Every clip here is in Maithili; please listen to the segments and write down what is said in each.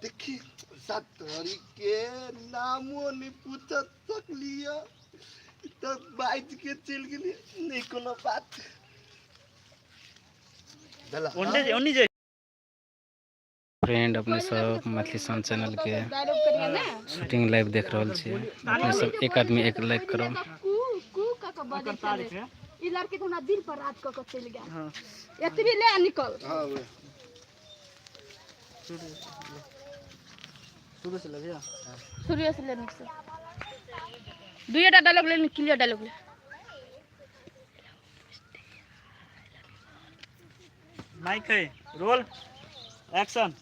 देखी सतरी के नामो नहि पूछ सकलियै तऽ बाजि के चलि गेलियै। नहि कोनो बात। ओन्ने ओन्नी जे फ्रेंड अपने सब मैथिली सन चैनल के शूटिंग लाइव देख रहल छी। अपने सब एक आदमी एक लाइक करो। कू कू क के बजै छलै। ई लड़की तऽ हमरा दिल पर राज कऽ के चलि गेल। एतबी ले आ निकल। हाँ उएह। शुरू से लगिया। शुरुए से ले नीक से। दुइएटा डायलॉग ले, क्लियर डायलॉग ले। माइक है, रोल एक्शन।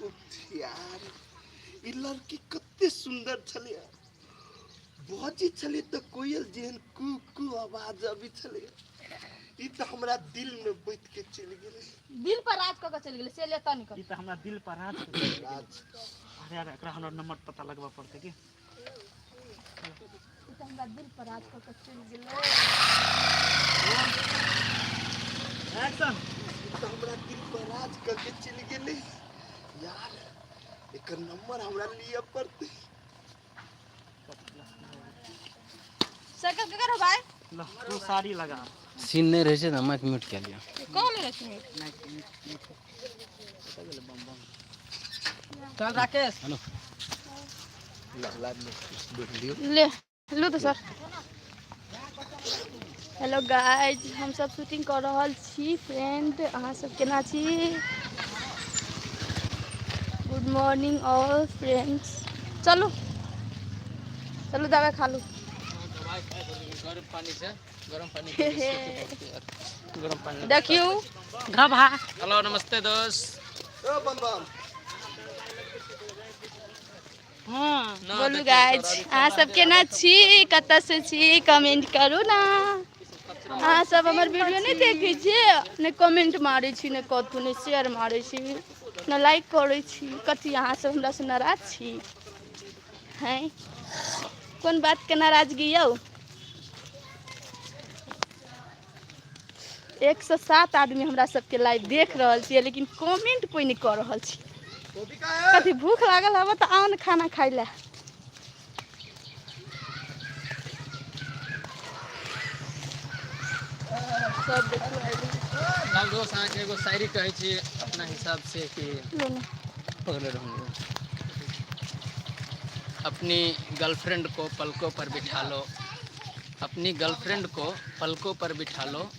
उफ यार, ई लड़की कते सुंदर छलै। बजै छलै तऽ कोयल जेहन कू कू आवाज अबै छलै। ई तऽ हमरा दिल में बैठ के चलि गेलै। दिल पर राज कऽ के चलि गेलै से ले तऽ निकल। ई तऽ हमरा दिल पर राज कऽ के चलि गेलै। राज। अरे अरे, एकरा हमरा नंबर पता लगबऽ पड़तै की। ई तऽ हमरा दिल पर राज कऽ के चलि गेलै। एक्शन। ई तऽ हमरा दिल पर राज कऽ के चलि गेलै यार। एकर नंबर हमरा लिअ पड़तै। साइकिल केकर हो भाई? ल तू साड़ी लगा। सीन नहि रहै छै तऽ माइक म्यूट कए लिअ। कह लेने छी। चल राकेश। हेलो। ले लू तऽ सर। हेलो गाइज, हम सब शूटिंग कऽ रहल छी। फ्रेंड, अहाँ सब केना छी? Good morning all friends. चलू चलू, दवाई खा लू। गरम पानी से, गरम पानी गरम पानी। देखियौ। घबा। हेलो, नमस्ते दोस्त। ओ बम बम। बोलू गाइज, अहाँ सब केना छी? कतऽ से छी? कमेंट करू ना। अहाँ सब हमर वीडियो नहि देखै छियै, नहि कमेंट मारै छी, नहि कथू, नहि शेयर मारै छी, नहि लाइक करै छी। कथी अहाँ सब हमरा से नाराज छी? हैं, कोन बातके नाराजगी यौ? 107 आदमी हमरा सबके लाइव देख रहल छियै, लेकिन कमेंट कोइ नहि कऽ रहल छी। कथी भूख लागल हबे तऽ आउ ने खाना खाइ लए। सब देखियौ आबि गेल। लाल दोस्त, अहाँके एगो शायरी कहै छी अपना हिसाब से कि लो ने। पकड़े रहूँगा। अपनी गर्लफ्रेंड को पलकों पर बिठा लो, अपनी गर्लफ्रेंड को पलकों पर बिठा लो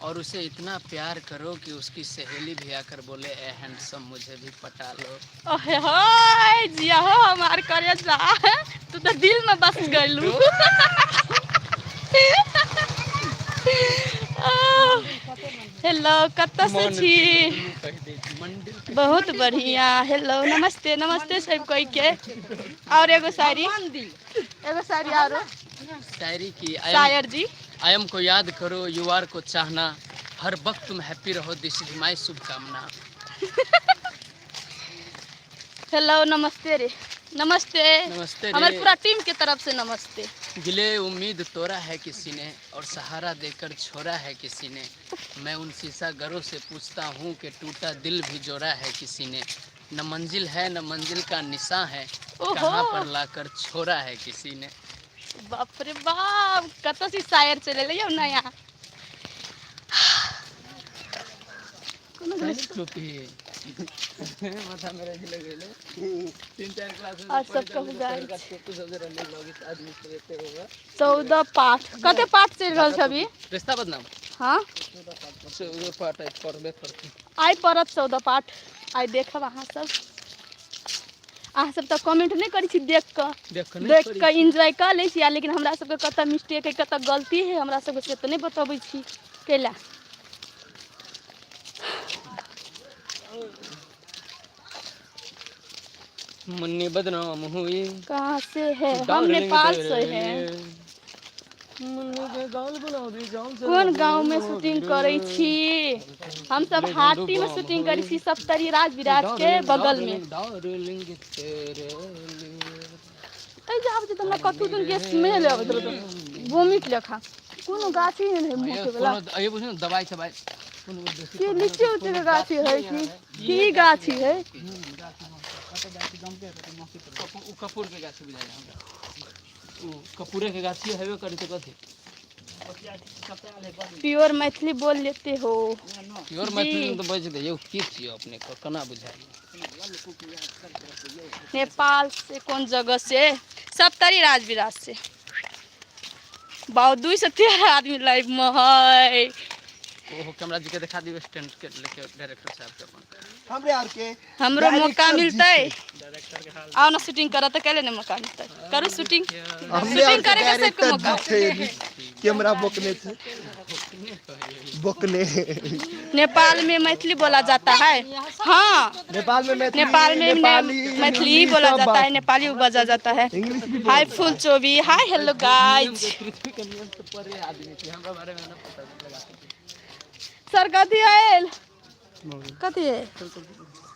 और उसे इतना प्यार करो कि उसकी सहेली भी आकर बोले, ए हैंडसम, मुझे भी पटा लो। ओहे होय जिया हो हमार करे जा, तू तऽ दिल में बस गइलू। हेलो, कतऽ से छी? बहुत बढ़िया। हेलो, नमस्ते नमस्ते सब कोई के। और एगो शायरी, एगो शायरी आरो। शायरी की I शायर जी। I am को याद करो, you आर को चाहना, हर वक्त तुम हैप्पी रहो, दिस is my शुभकामना। हेलो, नमस्ते रे, नमस्ते। नमस्ते हमारे रे। पूरा टीम के तरफ से नमस्ते। गिले उम्मीद तोरा है किसी ने और सहारा देकर छोड़ा है किसी ने। मैं उन शीशा गरों से पूछता हूँ कि टूटा दिल भी जोड़ा है किसी ने। न मंजिल है, न मंजिल का निशां है, ओहो। कहाँ पर लाकर छोड़ा है किसी ने। बाप रे बाप, कतऽ से शायर चलि एलै यौ नया? कोनो टोपी माथा में रख लगे तीन चार क्लास में। और सब कहू गाइस। टोपी सब रहने लगे आदमी सब एते होगा। 14 पाठ, कते पाठ चलि रहल छै अभी? रिश्ता बदनाम। हाँ। 14 पाठ आइ पढ़बे करती। आइ पढ़त 14 पाठ, आइ देखब अहाँ सब। अहाँ सब तऽ कमेंट नहि करै छी देख कऽ। देख। देख कऽ एन्जॉय कऽ लै छी, आ लेकिन हमरा सबके कतऽ मिस्टेक है, कतऽ गलती है, हमरा सबके से तऽ नहि बतबै छी कैला? मुन्नी बदनाम हुई। कहाँ से है? हम नेपाल से है। मुन्नी के गाल गुलाबी जाम से। कोन गाँव में शूटिंग करै छी? हम सब हाटी में शूटिंग करै छी, सप्तरी राज विराज के बगल में। डार्लिंग तेरे लिए। एहि जे आबै छै तऽ हमरा कथू दिन के स्मेल अबैत रहत, वोमिट लेखा। कोनो गाछी नहि रहै मुँह वला। कोनो ये बुझू ने, दवाई सवाई कोनो बेसी। की लीची उची के गाछी है कि की गाछी है? उ कपूर के गाछी बुझाइ हमरा। उ कपूरे के गाछी हेबे करी तऽ कथी? प्योर मैथिली बोल लेते हो? प्योर मैथिली में तऽ बजि दैयौ। की छियै अपने के, केना बुझाइए? नेपाल से कौन जगह से? सप्तरी राजविराज से। बाउ, 213 आदमी लाइव में है। ओहो कैमरा जी के देखा दियौ, स्टैंड के लेके डायरेक्टर साहब के अपन। हमरे आर के हमरो मौका डायरेक्टर जी मिलतै? आओ ना शूटिंग करऽ तऽ कैले ने मौका मिलतै? करू शूटिंग। हमरे आर शूटिंग के करे के सबके डायरेक्टर मौका। जी छै, कैमरा बोकने छै, बोकने। नेपाल में मैथिली बोला जाता है? हाँ। नेपाल में मैथिली, नेपाल में नेपाली, मैथिली हिंदी बोला सब जाता है। बात। नेपाली बजा जाता है। इंग्लिश भी। हाय फुल चोबी, हाय, हेलो गाइस। पृथ्वी के नियम से परे आदमी छै, हमरा बारे में ना पता लगा सकै। सर, कथी आयल? कथी है?